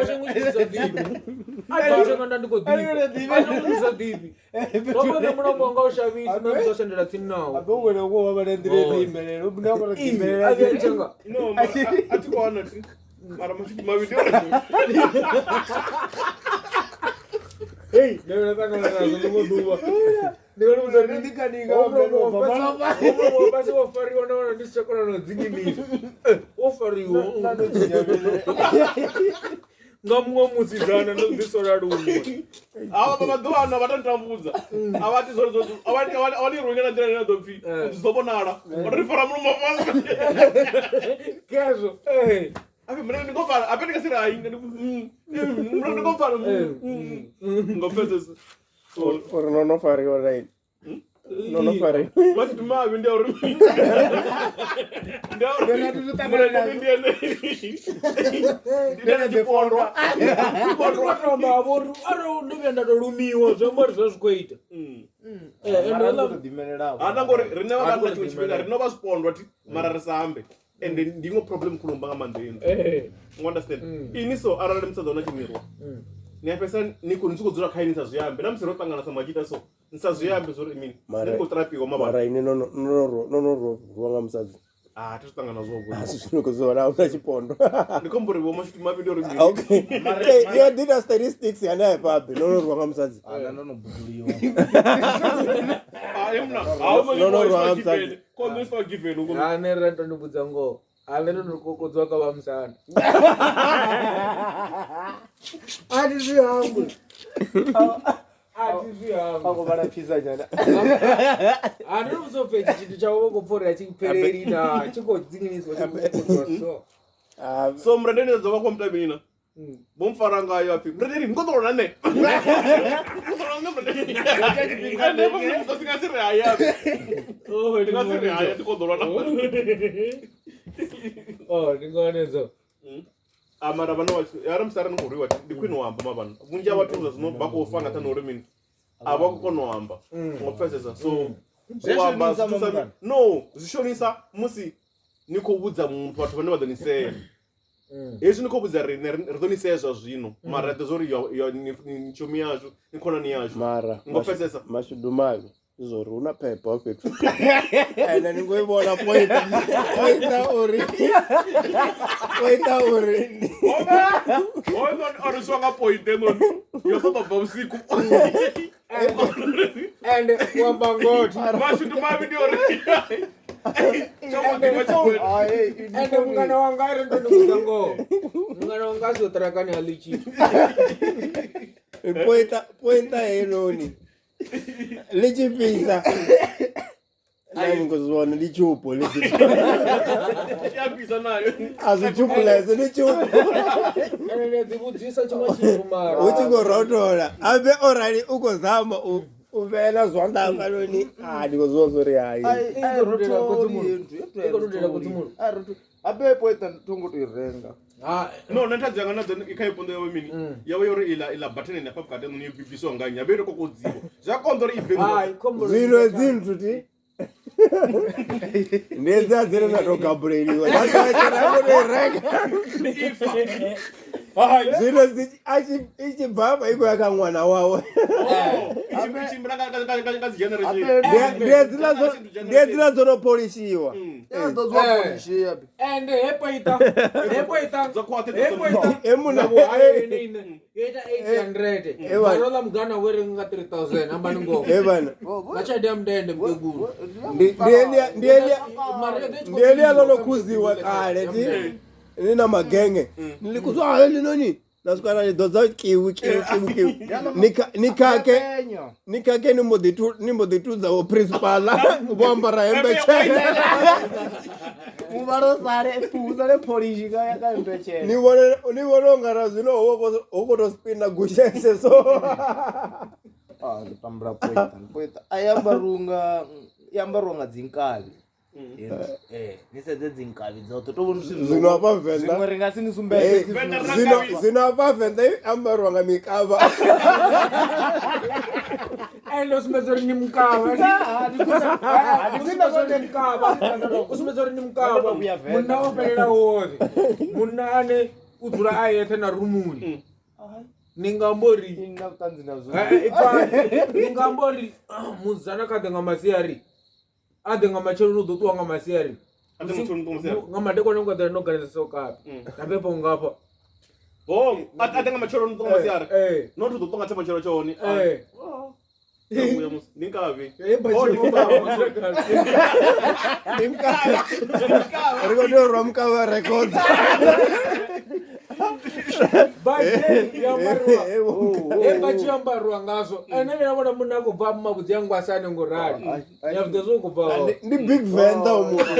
A songo zwi sa ḓivhi. A ḓo tshenga nda ndi khou ḓifha. A songo zwi sa ḓivhi. Zwa nṋe mulomo wanga u shavhisi na ndi sendela tsini nawo. A ḓo wela wo vha vha nḓila ine imelela. U na vha imelela. A vhuya tshenga. No, mara a thi khou wana thi. Mara mashudu mavhi ndi uri Hey, ndo vhuya ṱangana nazwo ḽiṅwe ḓuvha. Ndi khou vhudza uri Ndi kaninga Wo mulomo wa wa fhasi- wa fhasi wo fariwa na wana ndi si tsha kona na u dzinginisa. Eh, Wo fariwa. Nga muṅwe musidzana ndo ḓi sola luṅwe. Avha vha maḓuvha ano vha to ntambudza. A vha ti zwo zwo a vha a vha ni runge na nḓila ine ya ḓo pfi zwi ḓo vhonala. Vha ri fara mulomo fhasi. Khezwo. Eh. Ape mna ndi ngopfala, ape ndi nga si ri hai, ndi mna ndi ngopfala. Ngopfesesa. So uri no no fariwa right no no fariwa mashudu mavhi ndi a uri ndi a uri murendeni ndi ene ndi ene tshipondwa. Vhathu vha to amba vho uri arali ndo vhuya nda to lumiwa zwi amba uri zwa zwi khou ita. Eh, and houḽa- ḓimelelaho. Hana ngori riṋe vha vhanna tshiṅwe tshifhinga ri no vha zwipondwa thi mara ri sa ambe ende ndi iṅwe problem khulumba nga maanḓa ino Eh. u understand ini so arali musadzi wana tshimirwa ni a fhedzisela ni khou ni tshi khou dzula kha ini sa zwi ambe na musi ro ṱangana sa machita so ni sa zwi ambe zwori mini ni khou trapiwa mavhana mara ini no no no no no rwa nga musadzi ah thi zwi ṱangana zwo a si zwino khou zwi vhona hu na tshipondo ndi khou amba uri vho mashudu mavhi ndi uri mini okay okay yo ḓi na statistics hanefha abe no no rwa nga musadzi Ana ndo no buduliwa. ah emna ah No, no, rwa nga musadzi. ko no so given uko Ha, nṋe ra to ndi vhudza ngoho. Ha, nṋe ndo no kokodziwa kha vha musanda. A thi zwi hangwi. A thi zwi hangwi. Ako vhala pizza nyana. Ha, ndo no vhudzwa upfi etshi tshithu tshavho vha khou pfa uri a tshi pfeleli na tshi khou dzinginiswa tshi khou kokodziwa so. Ah, so murendeni dzo vha khou mutambi na vho mfara ngayo apfi murendeni ni khou ḓo lwa na nṋe Ni khou ḓo lwa na nṋe murendeni ende vho muthu si nga si ri haya Oh, ndi nga si ri haya ndi khou ḓo lwa na Oh, ndi ngone dzo. a mara vhana vha ara musi arali ni khou rwiwa ndi khwine u amba mavhana vhunzhi ha vhathu zwa zwino vha khou fa nga nṱhani ha uri mini a vha khou kona u amba ngo pfesesa so Zwi u amba shonisa zwi thusa mavhana. no zwi shonisa musi ni khou vhudza muthu vhathu vhane vha ḓo ni sea hezwi ni khou vhudza riṋe ri ḓo ni sea zwa zwino mara ri ḓo zwa uri ni tshomi yashu ni khonani yashu mara ngo pfesesa mashudu mavhi ndi zwa uri hu na phepho hafha fhethu ende ni ngo i vhona pointa pointa uri pointa uri hoyunoni o risiwa nga point enoni yo ṱoḓa bva vhusiku And u amba ngoho thi. mashudu mavhi ndi uri tshavhuḓi tsha Ah, hey, And mungana wanga a ri ndo ndi vhudza ngoho. Mungana wanga a siho ṱirakani ha ḽi tshithu. pointa pointa heinoni ḽi tshi fhisa na ni khou zwi vhona ndi tshupo ḽi tshi ya fhisa nayo a zwi tshupulese ndi tshupo Ende ndi a ḓi vhudzisa tshiṅwe tshithu mara. hu tshi khou rotola abe o rali u khou zama u u vhela zwanḓa hafhanoni a ndi khou zwi vhona zwa uri hai Ai I khou dudela rotholi khotsimulo. nthu, I khou dudela khotsimulo. Ai rotholi. Habe poita thongo to i renga. Ha, no nṋe thaidzo yanga nadzo kha ipondo yawe mini yawe yori iḽa iḽa batheni hafha vhukati noni yo bviswaho nga nnyi yabe yo kokodziwa zwi a konḓa uri i bve hai, khombo zwino hedzi nthu ti ndi hedzia dzine dza tou gabuleliwa ra to i renga ifa zwino i tshi bva hafha i khou ya kha ṅwana wawe i tshimbila nga dzi generation Ndi hedziḽa ndi hedziḽa dzo no pholishiwa Ya ḓo dzwa polishi ya bi. And hepo ita, hepo ita, Dzo khwaṱha hepo ita. He muna- Nga vhuhali ine ine, yo ita 800. Eh, vhana. Mara oḽa mugana we renga nga 3000, ambani ngoho. he vhana Nga tshelede ya mundende mukegulu. ndi helia ndi helia Mara yo ḓo i tshi khou ndi helia ḽo no fhiriwa, khuziwa kale ya ti mundende. ni na magenge ni ḽi khuziwa helinoni na swika na ḽi ḓodza kiwi kiwi kiwi kiwi ni khakhe ni khakhe ni mbo ḓi ni mbo ḓi tudza vho principal vho ambara hembe tshena Muvhala sale usale polishi ka ka hembe tshena. ni vhone ni vhone unga ra zwino hu khou tou spina gusheshe so Ah, ndi tambula poita. Poita ai ambariwa nga i ambariwa nga dzinkavhi. Eh, ni sedze dzinkavhi dzoṱhe to vhona zwithu Zwino hafha Venḓa- zwiṅwe ri nga si ni Eh, sumbedze Venḓa ri na zwino nkavhi. zwino hafha venḓa i ambariwa nga mikavha And u sumbedza uri ni mukavha. U sumbedza uri ni mukavha. U sumbedza uri ni mukavha. Ndo vhuya Venḓa. Munna o fhelelaho woṱhe. Munna ane u dzula a yeṱhe na rumuni ni nga amba uri Ini na vhuṱanzi nazwo. Ipfani ni nga amba uri musidzana kha ḓe nga masiari a ḓe nga matsheloni u ḓo ṱuwa nga masiari A ḓe matsheloni u ṱuwa masiari. Nga madekwana u nga ḓela no ganedzesa u kapi na bepha ungafha Ho, a ḓe nga matsheloni u ṱuwa masiari. Eh, Not u ḓo ṱuwa nga tsha matshelo tshone. eh. Vhuya musi ndi nkavhi. Eh, Oh, ndi Ndi mukavha. Ri khou tea u rwa mukavha records. Badzheli yo ambariwa Eh, eh, he badzhi yo ambariwa ngazwo ene vhona vhona munna a khou bva mavhudzi a ngwasane ngo rali ya zwiḓo zwo khou bva hone. Ndi big vendor u muthu.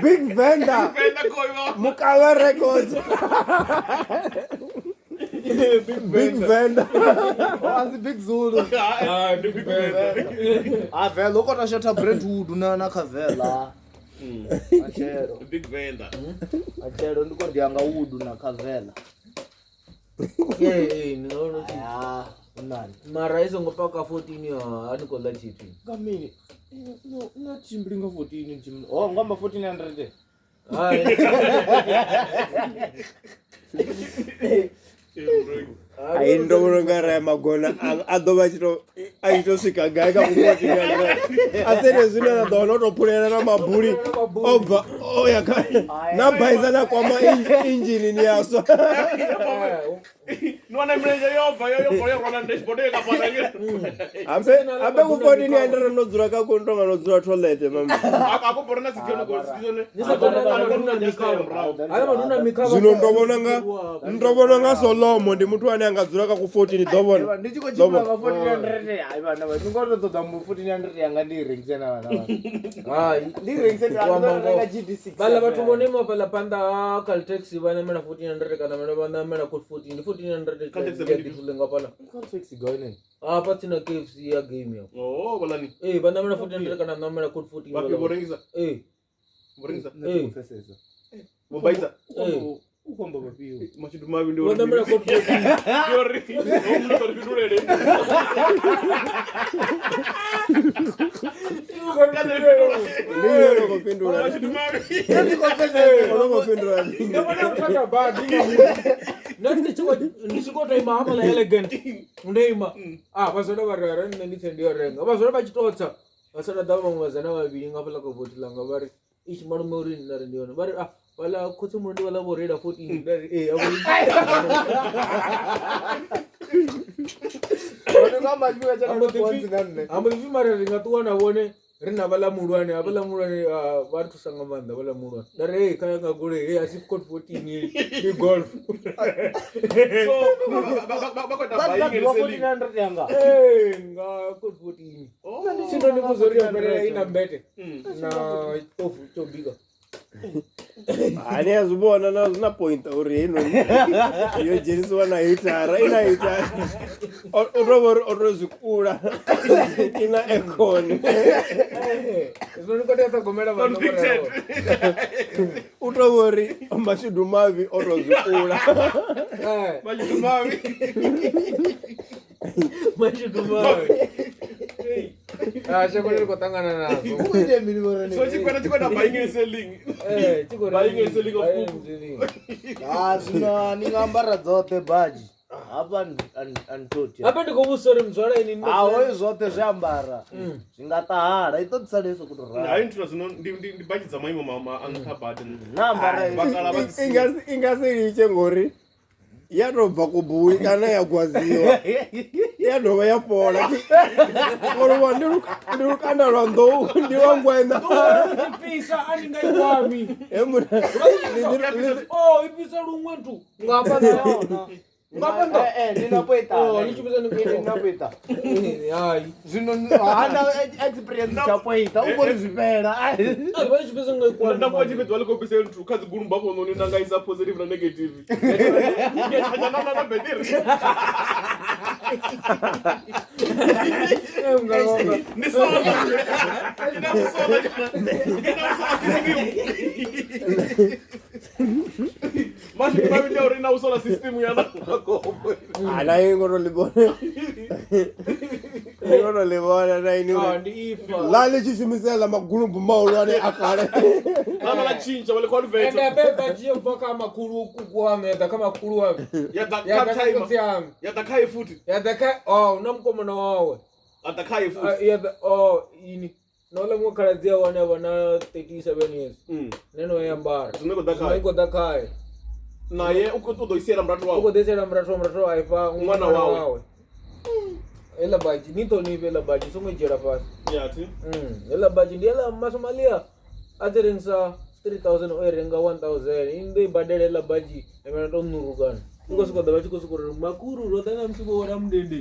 Big vendor. Venḓa khoyo. Mukavha records. Big vendor. A si Big Zulu. Ah, big vendor. A vela u kona shotha Brentwood na na Khavela. Matshelo. Big vendor. Matshelo ndi kho ḓi nga Wood na Khavela. Eh, eh, ni nga vhona u tshi- Ya, unani. mara i songo paka 14 ya a ni khou ḽa tshithu Nga mini? No, na tshimbili nga 14 tshimbili. Oh, ngamba 1400. Hai. Ai ndo vhona unga Raya Magona a ḓo vha a tshi to a tshi to swika gai kha vhupo a sene zwine na ḓo wana o to phulela na mabuli o bva o ya kha na baisa na kwama inzhini ni ya swa. Ni wana milenzhe yo bva yo yo bva yo rwana dashboard yo kafana nge. Hambe hambe ku 1400 no dzula kha konto nga no dzula toilet mama. A ko bora na sikhona ko sikhona. Ni sa ḓo na maduna mikavha. Haya maduna mikavha. Zwino ndo vhona nga ndo vhona nga Solomo ndi muthu ane a nga dzula kha ku 14 ḓo vhona. Ndi tshi khou tshimbila nga 1400. Hai vhana vha, ndi khou tou ṱoḓa mu 1400 yanga ndi i rengise na vhana vha. Hai. Ndi i rengise ndi Ku amba ndo renga ngoho. GD6. Vhaḽa vhathu vho no ima fhaḽa phanḓa ha Caltex vha namela 1400 kana vhane vha namela code 14 ndi 1400 Caltex ya ḓithule nga fhaḽa. Caltex gai Hafha tsini na KFC ya game ya. Oh, balani. Eh, vha namela 1400 kana namela code 14. Vha vhaḽa vho vhathu. rengisa. Eh, Vho rengisa. Eh. Vho baisa. eh. U khou amba vhafhio? Mashudu mavhi ndi Vho uri. namela code 14. Ndi uri. O muno ri fhindulele. Ndi iwe no khou fhindula. Mashudu mavhi. No khou fhindula. Ndo vhona vhuthada badi nga muthu. Nda ndi tshi khou ndi tshi khou tou ima hafhaḽa elegant. Ndo ima. Ah, vha zwone vha ri arali nṋe ndi tse ndi yo renga. Vha zwone vha tshi tou tsa. Vha sala ḓa vhaṅwe vhasidzana vhavhili nga hafhaḽa kha vothi ḽanga vha ri itshi malume uri nda ri ndi yone. Vha ri ah vhaḽa khotsi muno ndi vhaḽa vho reila 14. Nda ri eh avho. Ndi khou amba tshifhinga tsha Ambo ḓi ndo na nṋe. Ambo ḓi pfi mara ri nga ṱuwa na vhone ri na vhaḽa muhulwane havhaḽa muhulwane ah, vha ri thusa nga maanḓa vhaḽa muhulwane. Nda ri hey kha ya nga goloi hey a si code 14 heyi, ndi golf. So ba ba ba ba Vha buying ḓivha and selling. 1400 yanga. Eh, nga code 14. Oh. Tshindo ndi vhudza uri yo fhelela i na mbete na tshiṱofu tsho bika. Hani a zwi vhona na zwi na point uri heinoni yo dzhenisiwa na hitara i na hitara o to vha uri o to zwi kula i na aircon Eh, zwino ni khou tea u ṱhogomela vhathu vho Convicted. raloho. u to vha uri mashudu mavhi o to zwi kula Eh, Mashudu mavhi. mashudu mavhi. Ah, shango ḽi khou ṱangana nazwo. U khou itea mini vho rene? So tshikwenda tshikwenda buying and selling. Eh, tshi khou Buying and selling of buying kuku. and selling. Ah, zwino ni nga ambara dzoṱhe badzhi. Hafha antoti. Habe ndi khou vhudzisa uri muzwala ini ni Ah, hoyo zwoṱhe zwi ambara. Zwi nga ṱahala, i ḓo ḓi sala i sokou tou Hayi ralo. nthu zwino ndi ndi ndi badzhi dza maimo ma a nṱha badi. Na ambara Vhakala vha dzi I nga si- i nga si litshe ngori ya tou bva kubuli kana ya gwaziwa ya dovha ya fhola ngori wa ndi ndi lukanda lwa nḓou ndi lwa ngweṋa fhisa a ni nga i kwami. He muna- Oh, i fhisa luṅwe nthu nga hafha nṱha. Nga hafha nṱha. Eh, eh, ndi na poita. Oh, ni tshi fhisa ni Ndi na poita. Hai. Zwino hana experience tsha poita, u khou ri zwi fhela. Ah, vha tshi fhisa nga i kwami. Nda pfa tshifhedzi vha ḽi khou fhisa nthu kha dzi gulumba hafhanoni nda nga isa positive na negative. Ya tshatsha na na beṱiri. Eh, nga wanga. Ndi sola. Ndi sola. Ndi sola system. Mashudu mavhi ndi a uri na u sola system ya na ana i ngo to ḽi vhona Ni kono ḽi vhona na ini Ah, uri ndi ifa ḽa ḽi tshi shumisela magulumbu mahulwane a kale. Ḽa ḽa tshintsha vha ḽi ende converter abe badzhi yo bva kha makhulu kuku wanga ya ḓa kha makhulu wanga ya ḓa ya kha ḓa kha timer khotsi anga ya ḓa khaye futhi ya ḓa kha oh na mukomana wawe a ḓa khaye Ah, futhi ya ḓa oh ini no ḽa muṅwe khaladzi awe ane a vha na 37 years nṋe no i ambara Zwino i khou ḓa Zwino khaye. i khou ḓa khaye Naye u khou ḓo i siela murathu u khou wawe. ḓi siela murathu wa murathu a ifha Ṅwana wawe. Heiḽa badzhi ni ṱhonifhe heiḽa badzhi songo i dzhiela fhasi. Ya thi. Heiḽa badzhi ndi heiḽa masomalia a dzi rengisa 3000 o i renga 1000 ini ndo i badela heiḽa badzhi ya vha to nurukana i khou sokou ḓa vha tshi khou sokou ri makuru ro ḓa nga mushumo wa ramundende.